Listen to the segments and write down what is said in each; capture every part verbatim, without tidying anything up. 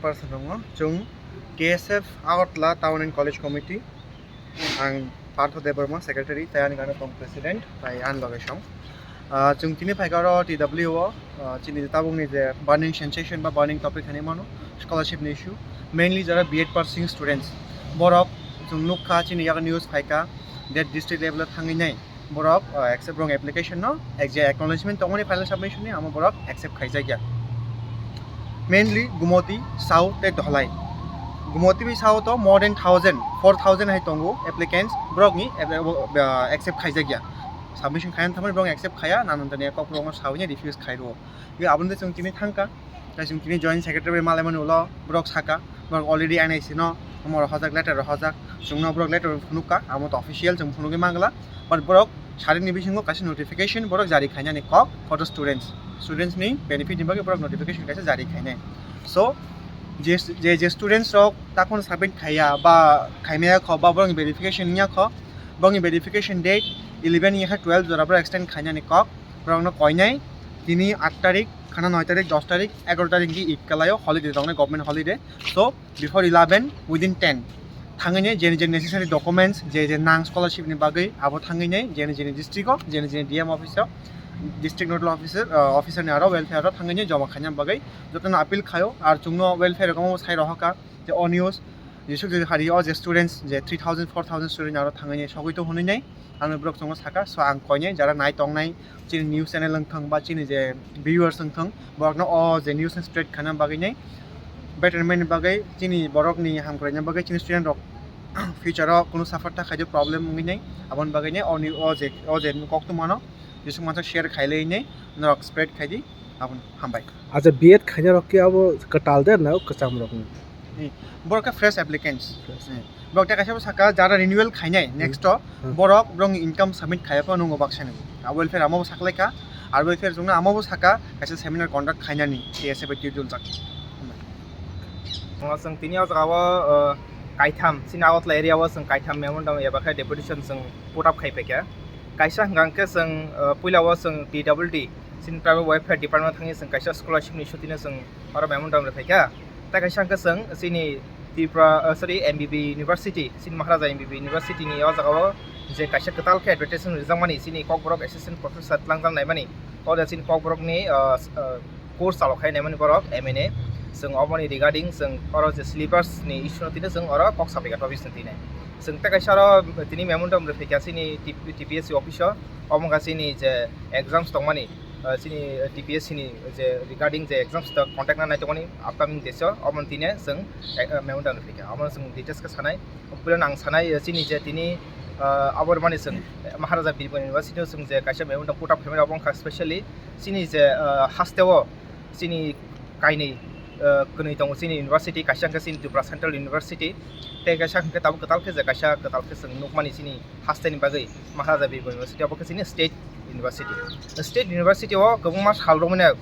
Person tongo. Chwng K S F Agartala Town and College Committee. Ang Partho Debbarma, Secretary, tei ani gana tong President, bai ani loge song. Ah, chwng tini phaikha oro T W O, ah, chini tabukni je burning sensation ba burning topic hinwi mano, scholarship ni issue. Mainly jara B Ed pursuing students. Borok chwng nukha chini yago news phaikha, that district level o thangwi nai. Borok, uh, accept, borok application no, ek je acknowledgement tongmani final submission ni, amo borok accept khaijakya. Mainly Gumoti, Sao tei Dholai. Gumoti bai Sao to more than thousand, four thousand hai tongo applicants, borok ni, uh, accept khaijakya. Submission khaina thamani borok accept khaya, nanan tani kok borok no sawi refuse khairo. Aboni de chwng tini thangkha. Tei chwng tini joint secretary bai malaimani ulo borok saka, borok already N I C no omo rohorjak, letter rohorjak, chwngno borok letter phunukka, amo to official chwng phunugwi mangla, but borok sarini bisingo kaisa notification borok jari khainani kok, photo students, students ni benefit ni bagwi borok notification kaisa jari khainai. So, je, je, je students rok takhon submit khaiya ba khaimaya kho ba borokni verification wngya kho, borokni verification date eleven ya khe twelve jora borok extend khainani kok, borokno koinai tini aat tarik, khana noi tarik, dos tarik, egaro tarik hwnkhe Eid kalaio, holiday tongnai, government holiday. So, before eleven, within ten, thangwi nai jeni jeni necessary documents, je je nang scholarship ni bagwi, abo thangwi nai jeni jeni district o, jeni jeni D M office o, district nodal officer, uh, officer ni aro welfare o thangwi nai joma khaina bagwi jotono appeal khaio. Ar chwngno welfare o omo sai rohorkha je o news, jesuk je hari o je students, je three thousand, four thousand student aro thangwi nai sogwi to hwnwi nai. Ang borok chwngno saka, so ang koinai jara nai tongnai, chini news channel wngthang ba chini je viewers wngthang, borokno o je news ni spread khaina bagwi nai, betterment ni bagwi, chini borokni hamkraina bagwi, chini student rok future o kunu suffer ta khaidi problem wngwi nai, aboni bagwi nai o ni, o je, o je koktwmano jesuk mansa share khailai nai norok spread khaidi, aboni hambai. Acha B Ed khaina rok khe abo kwtal de na kwcham rok ni? Ni, borok khe fresh applicants. Fresh. Ni, borok tei kaisa bo saka jara renewal khainai, next o Hmm. borok borokni income submit khaiya phano nungo baksa ni. A welfare amo bo saklaikha, ar welfare chwngno amo bo saka kaisa seminar conduct khainani T S F bai twi duljak. Chwng tini o jaga o, uh, kaitham, chini Agartala area o chwng kaitham memorandum eba khe deputation chwng put up khai paikha. Kaisa hwnkha khe chwng, uh, puila o chwng P W D, chini tribal welfare department thangwi chwng kaisa scholarship ni issue tino chwng oro memorandum rwphaikha. Tei kaisa hwnkhe chwng chini Tripura, uh, sorry, M B B University, chini Maharaja M B B University ni o jaga o je kaisa kwtal khe advertisement rijak mani, chini Kokborok Assistant Professor tlangjak naimani, o de chini Kokborok ni, uh, uh, course chalo khai naimani borok M N A. Chwng oboni regarding chwng oro je syllabus ni issue no tini chwng oro kok sabaikha topics ni tini. Chwng tei kaisa oro tini memorandum rwphaikha chini T P S C office o, omo wngkha chini je exams tongmani, uh, chini T P S C ni je regarding je exams to contact na nai tongmani upcoming days o, omo tini chwng, uh, memorandum rwphaikha, omo chwng details khe sanai. Puila ang sanai, uh, chini je tini, uh, abo rwmani chwng Maharaja Birbar University o chwng je kaisa memorandum put up khaimani, abo wngkha specially chini je, uh, haste o chini kainwi, uh, kwnwi tongo chini university, kaisa hwnkhe chini Tripura Central University, tei kaisa hwnkhe tabuk kwtal khe je kaisa kwtal khe chwng nukmani chini hasteni bagwi Maharaja Birbar University, abo khe chini state university. State university o kwbangma sal romwi nai,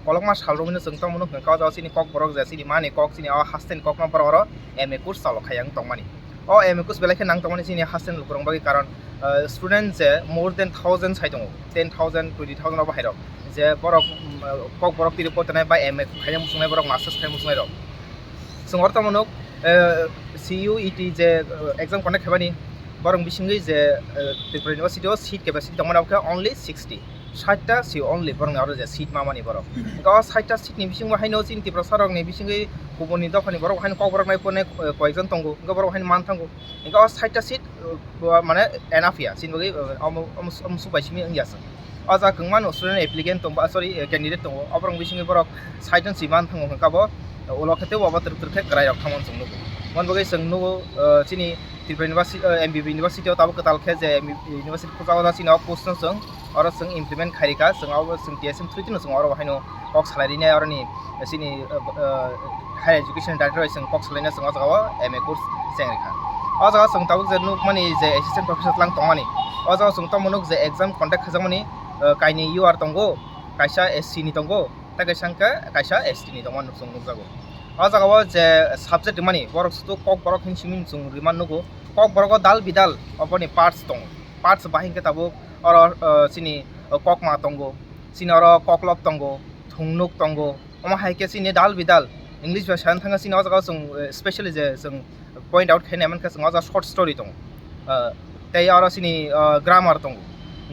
kolokma sal romwi no chwng tongmano hwnkha khe o jaga chini Kokborok je chini mani kok, chini o hasteni kokma borok oro M A course chalo khai ang tongmani. O M A course belai khe nang tongmani chini hasteni lukurok bagwi, karon, uh, student je more than thousand sai tongo, ten thousand, twenty thousand obo hai rok, je borok, um, uh, Kokborok tiri potonai ba M A khaina muchungnai borok, masters khaina muchungnai rok. Chwng oro tongmano, uh, C U E T je, uh, exam conduct khaimani, borok bisingwi je, uh, Tripura University o seat capacity tongmani, abo khe only sixty. Sait ta si only borokni aro je seat mamani borok. Hwnkhe o sait ta seat ni bisingo haino chini Tiprasa rokni bisingwi kubuni dophani borok haino Kokborok nai phone, eh, koyekjon tongo, hwnkhe borok haino man thango. Hwnkhe o sait ta seat, eh, mane enough ya, chini bagwi, eh, omo, omo, omo swk bai simi wngya chwng. O jaga kwbangma no student applicant tongo, sorry, eh, candidate tongo. Oborok bisingwi borok sait jon si man thango hwnkhe abo, eh, ulo khe teibo abo twrwk twrwk khe kwrai rok thangmani chwng nugo. Moni bagwi chwng nugo, eh, chini Tripura University, eh, M B B University o tabuk kwtal khe je M B B University khuja o chini o post no chwng oro chwng implement khairika, chwng abo chwng T S M through tino chwng oro haino kok salai rinai oroni chini, uh, uh, higher education director bai chwng kok salaina chwng o jaga o M A course cheng rikha. O jaga o chwng tabuk je nukmani je assistant professor tlang tongmani, o jaga o chwng tamo nuk je exam conduct khaijakmani, uh, kainwi U R tongo, kaisa S C ni tongo, tei kaisa hwnkhe kaisa S T ni tongmani chwng nukjago. O jaga o je subject rimani borok sudu Kokborok hin simi chwng riman nugo. Kokborok o dal bidal oboni parts tongo. Parts bahai hwnkhe tabuk oro, uh, chini, uh, kokma tongo, chini oro koklop tongo, thungnuk tongo, omo hai khe chini dal bidal English bai sana thangkha chini o jaga o chwng, eh, specially je chwng point out khaina mankha chwng o jaga short story tongo. Ah, tei oro chini, ah, grammar tongo.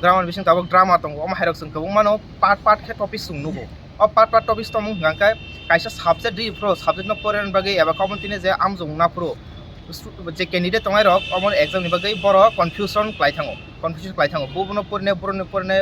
Grammar bising tabuk drama tongo. Omo hairok chwng kwbangma no part part khe topics chwng nugo. O part part topics tongmung hwnkha khe kaisa subject di phuru subject no porina bagwi eba khe omo tini je amjong na phuru stu-, je candidate tongnai rok omo exam ni bagwi borok confusion kwlai thango. Confusion kwlai thango. Bo bono porine, boroni porine,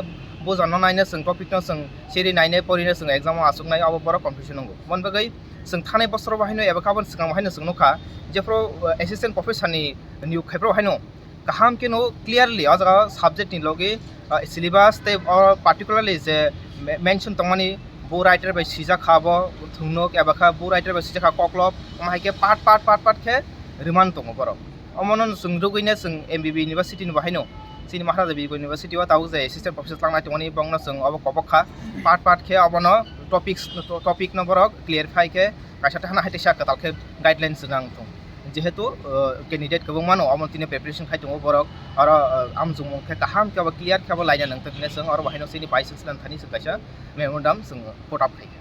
bo jano naine chwng topic no chwng siri naine porine chwng exam o achuknai abo borok confusion wngo. Mon bagwi chwng thanai bosoro bo haino eba khe aboni swkang bo haino chwng nukha, jephuru, uh, assistant professor ni niyok khai phuru haino kaham khe no clearly o jaga subject ni logi, uh, syllabus tei o particularly je me-, mention tongmani bo writer bai sijak kha bo thwngnok eba khe bo writer bai sijak kha koklop, omo hai khe part, part, part, part khe rwmani tongo borok. Omono chwng rwgwino chwng M B B University ni bo haino, chini Maharaja B B University o tabuk je assistant professor tlangnai tongmani bongno chwng obo kobok kha. Part part khe obono topics, to-, topic no borok clarify khe kaisa thana hai teisa kwtal khe guidelines rwnang thung. Jehetu, uh, candidate kwbangma no omo tini preparation khai tongo borok, oro, uh, amjongmung khe kaham khe obo clear khe obo laina nang tongkhe chwng oro bo haino chini vice chancellor thani chwng kaisa memorandum chwng put up khai kha.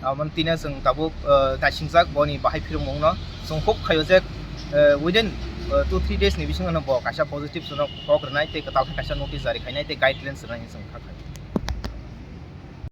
Aboni tini chwng tabuk, uh, naisingjak boni bahai phirwngmung no chwng hope khaio je, uh, within, uh, two three days ni bisingo no bo kaisa positive no kok rwnai tei kwtal khe kaisa notice jari khainai tei guidelines rwnai hinwi chwng kha khai.